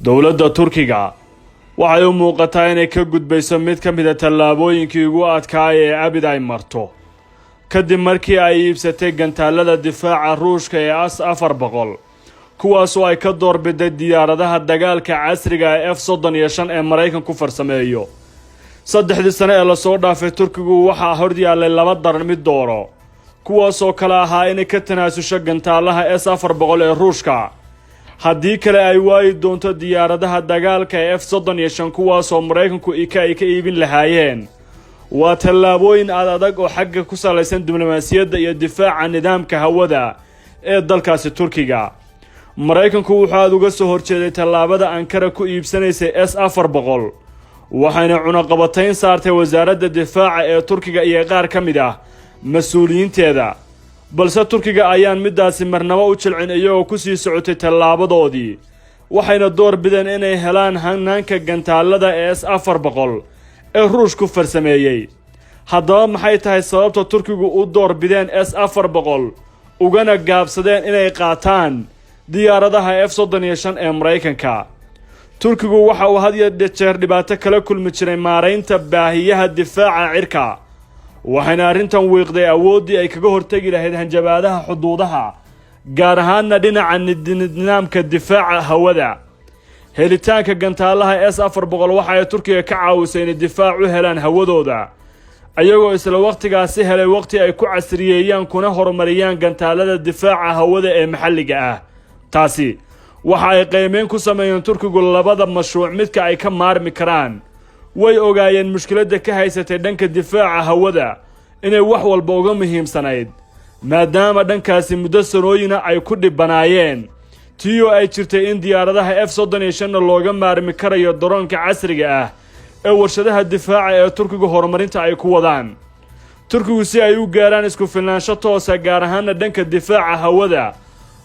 Dowladda Turkiga waxay u muuqataa inay ka gudbayso mid ka mida tallaabooyinkii ugu adkaay ee abid ay marto, kadib markii ay iibsatay gantaalada difaaca Ruushka ee S-400, kuwaasoo ay ka doorbiday diyaaradaha dagaalka casriga ee F-35 ee Maraykanku farsameeyo. 3dii sane ee lasoo dhaafay, Turkigu waxaa horyaallay laba daran mid dooro, kuwaasoo kale ahaa inay ka tanaasusho gantaalaha S-400 ee Ruushka, haddii kale ay waayi doonto diyaaradaha dagaalka ee F-35, kuwaasoo Maraykanku ika ay ka iibin lahaayeen. Waa tallaabooyin aad adag oo xagga ku salaysan diblomaasiyadda iyo difaaca nidaamka hawada ee dalkaasi Turkiga. Maraykanku wuxuu aada uga soo horjeeday tallaabada Ankara ku iibsanaysay S-400, waxayna cunaqabatayn saartay wasaaradda difaaca ee Turkiga iyo qaar ka mid ah mas-uuliyiinteeda. Balse Turkiga ayaan middaasi marnabo u jilcin, iyagoo ku sii socotay tallaabadoodii, waxayna door bideen inay helaan hanaanka gantaalada ee S-400 ee Ruushku farsameeyey. Haddaba, maxay tahay sababta Turkigu u door bideen S-400 ugana gaabsadeen inay qaataan diyaaradaha F-35 ee Maraykanka? Turkigu waxa uu had iyo jeer dhibaato kala kulmi jiray maaraynta baahiyaha difaaca cirka, waxayna arrintan wiiqday awooddii ay kaga hortegi lahayd hanjabaadaha xuduudaha, gaar ahaanna dhinaca nidaamka difaaca hawada. Helitaanka gantaalaha S-400 waxa ay Turkiga ka caawisay inay difaac u helaan hawadooda, ayagoo isla wakhtigaasi helay wakhti ay ku casriyeeyaan kuna horumariyaan gantaalada difaaca hawada ee maxalliga ah. Taasi waxa ay qiimeyn ku sameeyeen Turkigu labada mashruuc midka ay ka maarmi karaan. Way ogaayeen mushkiladda ka haysatay dhanka difaaca hawada inay wax walba uga muhiimsanayd, maadaama dhankaasi muddo sanooyina ay ku dhibanaayeen, tii oo ay jirtay in diyaaradaha F-35na looga maarmi karayo daroonka casriga ah ee warshadaha difaaca ee Turkiga horumarinta ay ku wadaan. Turkigu si ay u gaaraan isku filnaansho toosa, gaar ahaana dhanka difaaca hawada,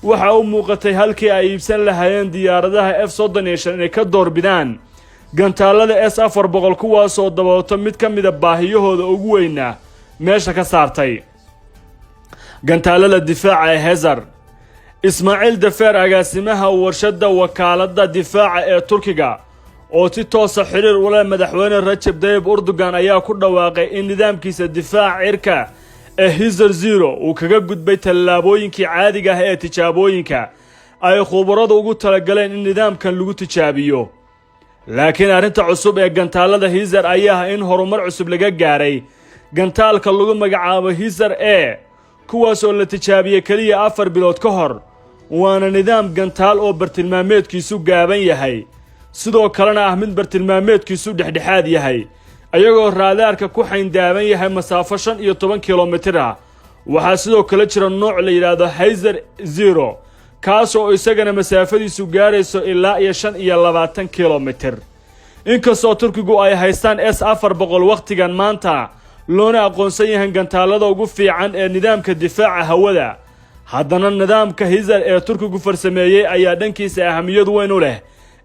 waxaa u muuqatay halkii ay iibsan lahaayeen diyaaradaha F-35 inay ka doorbidaan gantaalada S-400, kuwaasoo dabato mid ka mida baahiyahooda ugu weyna meesha ka saartay, gantaalada difaaca ee Hezar. Ismaaciil Dafeer, agaasimaha warshadda wakaaladda difaaca ee Turkiga oo si toosa xiriir ula madaxweyne Rajab Dayib Erdogan, ayaa ku dhawaaqay in nidaamkiisa difaaca cirka ee Hizer Zero uu kaga gudbay tallaabooyinkii caadiga ah ee tijaabooyinka ay khubaradu ugu talagaleen in nidaamkan lagu tijaabiyo. Laakiin arrinta cusub ee gantaalada Hizer ayaa ah in horumar cusub laga gaaray gantaalka lagu magacaabo Hizer E, kuwaas oo la tijaabiyey keliya 4 bilood ka hor. Waana nidaam gantaal oo bartilmaameedkiisu gaaban yahay, sidoo kalena ah mid bartilmaameedkiisu dhexdhexaad yahay, ayagoo raadaarka ku xayndaaban yahay masaafo 15 kilomitir ah. Waxaa sidoo kale jira nooc la yidhaahdo Hizer Zero, kaas oo isagana masaafadiisu gaarayso ilaa iyo 25 kilomitir. Inkastoo Turkigu ay haystaan S-400 wakhtigan maanta, loona aqoonsan yahay gantaalada ugu fiican ee nidaamka difaaca hawada, haddana nidaamka Hizer ee Turkigu farsameeyey ayaa dhankiisa ahamiyad weyn u leh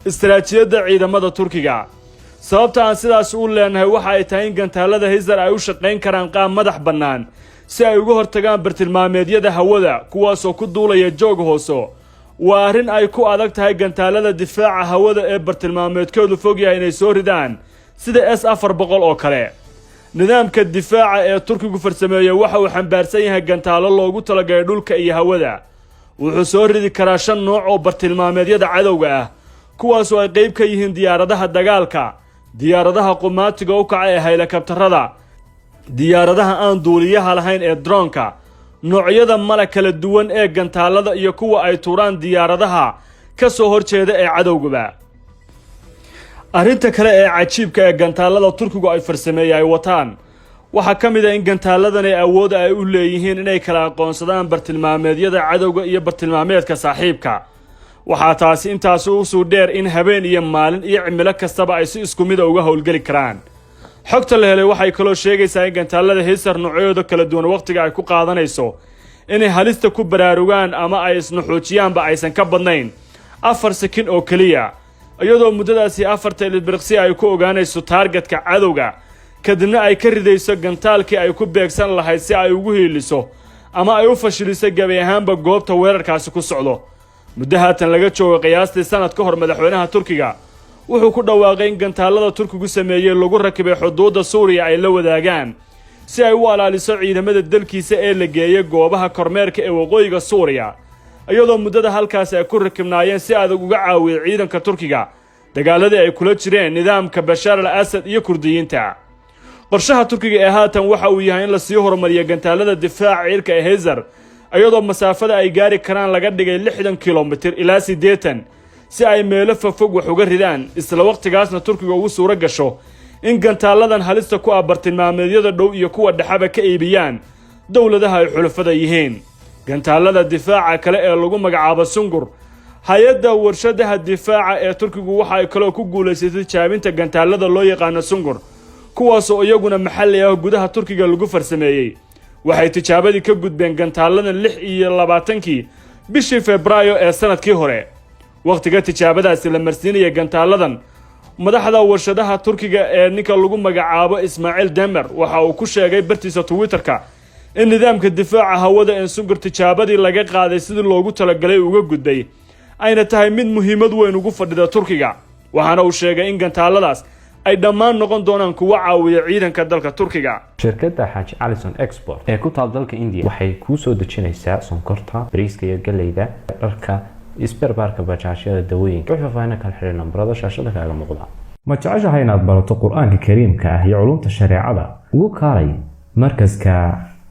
istaraatiijiyadda ciidamada Turkiga. Sababta aan sidaas u leenahay waxa ay tahay in gantaalada Hizer ay u shaqayn karaan qaab madax bannaan si ay uga hortagaan bartilmaameedyada hawada, kuwaasoo ku duulaya joog hooso. Waa arrin ay ku adag tahay gantaalada difaaca hawada ee bartilmaameedkoodu fog yahay inay soo ridaan, sida S-400 oo kale. Nidaamka difaaca ee Turkigu farsameeyey waxa uu xambaarsan yahay gantaalo loogu talagalay dhulka iyo hawada. Wuxuu soo ridi karaa shan nooc oo bartilmaameedyada cadowga ah, kuwaasoo ay qayb ka yihiin diyaaradaha dagaalka, diyaaradaha qumaatiga u kaca ee haylikabtarada, diyaaradaha aan duuliyaha lahayn ee droonka, noocyada mala kala duwan ee gantaalada iyo kuwa ay tuuraan diyaaradaha ka soo horjeeda ee cadowgaba. Arrinta kale ee cajiibka ee gantaalada Turkigu ay farsameeyey ay wataan waxaa ka mid ah in gantaaladani awood ay u leeyihiin inay kala aqoonsadaan bartilmaameedyada cadowga iyo bartilmaameedka saaxiibka. Waxaa taasi intaasi usuu dheer in habeen iyo maalin iyo cimilo kastaba ay si isku mida uga howlgeli karaan. Xogta la helay waxay kaloo sheegaysaa in gantaalada Hisar noocyadooda kala duwan wakhtiga ay ku qaadanayso inay halista ku baraarugaan ama ay isnaxuujiyaanba aysan ka badnayn 4 sakin oo keliya, iyadoo muddadaasi afarta ilbiriqsi ay ku ogaanayso targetka cadowga, kadibna ay ka ridayso gantaalkii ay ku beegsan lahayd si ay ugu hiiliso ama ay u fashiliso gebi ahaanba goobta weerarkaasi ku socdo. Muddo haatan laga joogo qiyaastii sanad ka hor, madaxweynaha Turkiga wuxuu ku dhawaaqay in gantaallada Turkigu sameeyey lagu rakibay xuduudda Suuriya ay la wadaagaan, si ay u alaaliso ciidamada dalkiisa ee la geeyay goobaha kormeerka ee waqooyiga Suuriya, iyadoo muddada halkaasi ay ku rakibnaayeen si adag uga caawiyay ciidanka Turkiga dagaaladii ay kula jireen nidaamka Bashaar al Asad iyo Kurdiyiinta. Qorshaha Turkiga ee haatan waxa uu yahay in lasii horumariyo gantaalada difaaca cirka ee Hezer, iyadoo masaafada ay gaari karaan laga dhigay 60 kilomitir ilaa 80, si ay meelo fofog wax uga ridaan, isla wakhtigaasna Turkiga ugu suuro gasho in gantaaladan halista ku ah bartilmaameedyada dhow iyo kuwa dhexaba ka iibiyaan dowladaha ay xulafada yihiin. Gantaalada difaaca kale ee lagu magacaabo Sungur, hay-adda warshadaha difaaca ee Turkigu waxa ay kaloo ku guulaysatay tijaabinta gantaalada loo yaqaano Sungur, kuwaasoo iyaguna maxalli ah, gudaha Turkiga lagu farsameeyey. Waxay tijaabadii ka gudbeen gantaaladan 26-kii bishii Febraayo ee sanadkii hore. Wakhtiga tijaabadaasi la marsiinaya gantaaladan, madaxda warshadaha Turkiga ee ninka lagu magacaabo Ismaaciil Demer waxa uu ku sheegay bartiisa Twitterka in nidaamka difaaca hawada ee Sungur tijaabadii laga qaaday sidii loogu talagalay uga gudbay, ayna tahay mid muhiimad weyn ugu fadhida Turkiga. Waxaana uu sheegay in gantaaladaas ay dhammaan noqon doonaan kuwo caawiya ciidanka dalka Turkiga. Shirkadda Xaaji Alison Export ee ku taal dalka India waxay kuu soo dejinaysaa sonkorta, bariiska iyo galleyda, dharka, spare part-ka bajaajyada, dawooyinka. Wixii faahfaahin kala xiriir nambarada shaashada kaaga muuqda. Ma jeceshahay inaad barato Qur-aanka Kariimka ah iyo culumta shareecada? Ugu kaalay markaska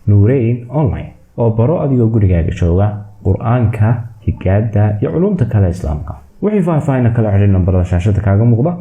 Nuureyn Online oo baro adigoo gurigaaga jooga Qur-aanka, higaada iyo culumta kale Islaamka. Wixii faahfaahin kala xiriir nambarada shaashada kaaga muuqda.